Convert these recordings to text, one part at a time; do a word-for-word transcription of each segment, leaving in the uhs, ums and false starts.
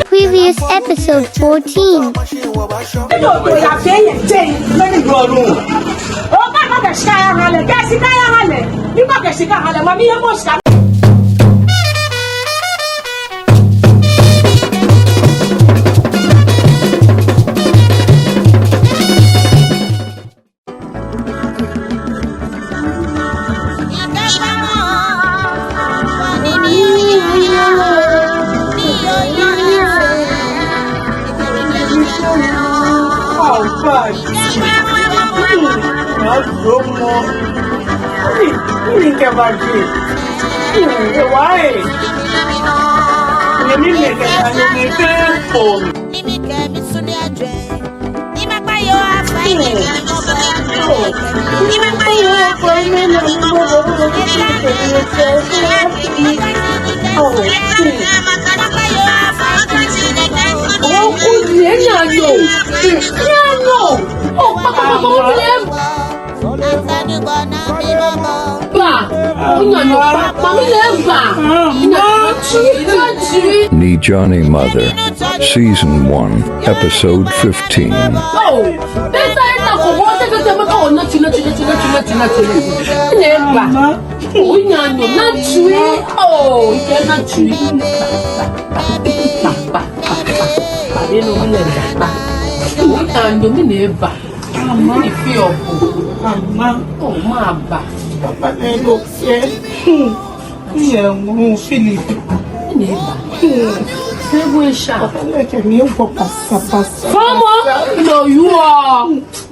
Previous episode fourteen. Oba kɛ shika yaha lɛ, kɛ shika yaha lɛ. Ni ba kɛ shika yaha lɛ, mami ye mo shika. Nijani Mother, Season one, Episode fifteen. Mama. Mama. Oh, maba. Papa, let go. Yeah. Hmm. Yeah, mm, Philip. Neba. Hmm. Neba, sha. Papa, let me go, papa, papa. Fɔmɔ? No, you are.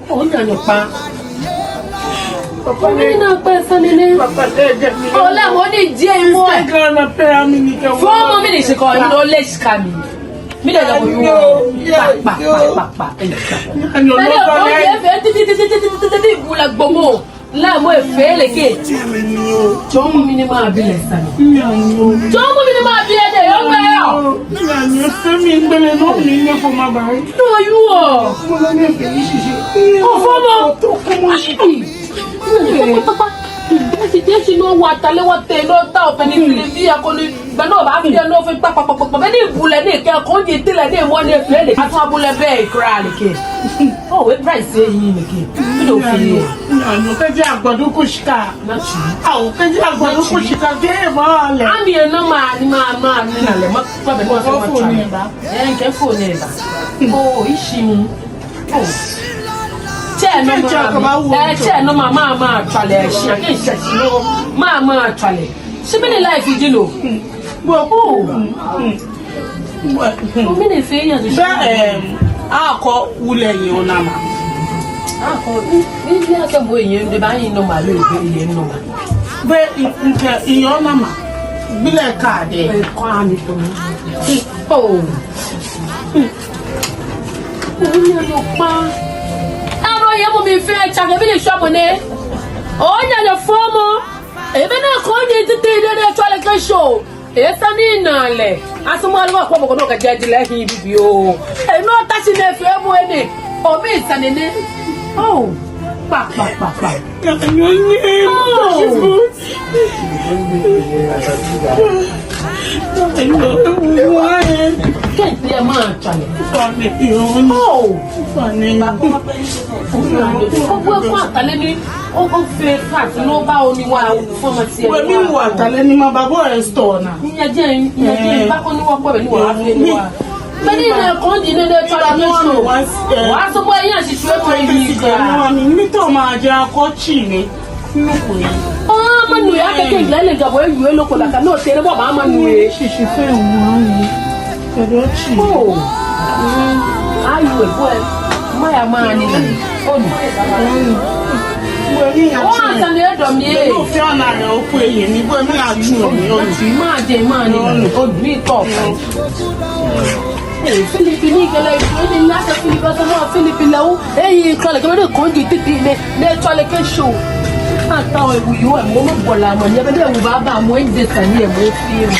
Oh, no, no, pa. Papa, let go. Papa, let go. Oh, la, what did you want? Instagram, na pay me, ni ka. Fɔmɔ, mi ni se ko, no, let's come. Mi de la ko yo. Pa, pa, pa, pa, pa. Anyo no ba le. Ti, ti, ti, ti, ti, ti, ti, ti, bu la gbogbo. La mo efee lɛ kɛ. Tsɔɔmɔ mi ni mabi lɛ sane. Tsɔɔmɔ mi ni mabi lɛ de yo we yo. Anyo se mi gbele no mi ne ko ma ba. No you are. Mo la ne fe shishi. Ko fɔmɔ. To ko mo shi. Papa. Desi, desi, no wa tale wa te, no ta o pɛ ni fili vi a ko ni. Be no ba fi no fe pa, pa, pa, pa, pa. Be ni bu lɛ ni kɛ ko ni ti lɛ ni mo ni fe lɛ. A tun bu lɛ bɛ kura lɛ kɛ. Oh, we price se yi lɛ kɛ. Mi do fi. Anyo, kɛji agbadu ko shika. Na shi. Awo, kɛji agbadu ko shika kɛ ma lɛ. Ami e no ma ni ma, ma ni na lɛ. Ma, ma be no se ma try. Eh, kɛ phone ba. Oh, ishi mu. Oh. Tsɛ no ma, eh, tsɛ no ma, ma, ma, tswa lɛ, shi, akɛ shi, shi no, ma, ma, tswa lɛ. Shi mɛni life ji lo? Bo, oh. Mɛni fee ya shi? Be, em, akɔ wulɛ yi ona ma. Akɔ, ni, ni, ni akɛ bo yi, de ba yi no ma lo, yi no ma. Be, n, n, yi ona ma. Bi lɛ ka de. Be kɔ ami to. Oh. Onya yo kpa. Ano ye mo mi fe cha ke bi le shop ne. Onya yo fɔmɔ. Ebe na ko ni tete de de tswa lɛ kɛ show. Esa ni na lɛ. Asumɔ lɛ ko ko no ka jaji lɛ hi bibi o. E no ta si ne fe mo ene. O mi sa ne ne. Oh. Pa, pa, pa, pa. Oh. Kɛji ma tswa lɛ. Oh. Ko ko atale ni. O ko fe fast no ba o ni wa fɔmɔ si. We mi wa atale ni ma ba bo e store na. Nya je, nya je ba ko ni wa ko be ni wa fe ni wa. Mɛni na ko di ne ne tswa lɛ no. Wa so bo ya shi shwe ko yi ka. Mi to ma ja ko chi ni. Nuku ya. Ah, manu ya kɛkɛ gila le gabo eyu elo ko la ka no tere bo ba manu e. Shishi fe wa ni. Kɛdɛ chi. Oh. Ayu e boy. Ma ya ma ni na. Onu. Bo mi ya. Oh, asa ne do mi e. No fe na ya o ko ye ni bo mi ya chu ni. Onu. Ma je ma ni. Onu. Onu mi ko. Ee, Philip ni kɛlɛ, ni na ka Philip, asa ma Philip lɛ o. Ee, tswa lɛ kɛ mɛ de ko ni tete nɛ, nɛ tswa lɛ kɛ show. Ata o ewu yo, e mo mo bola mo, ni be de ewu ba ba mo, e de sa ni e mo fi mo.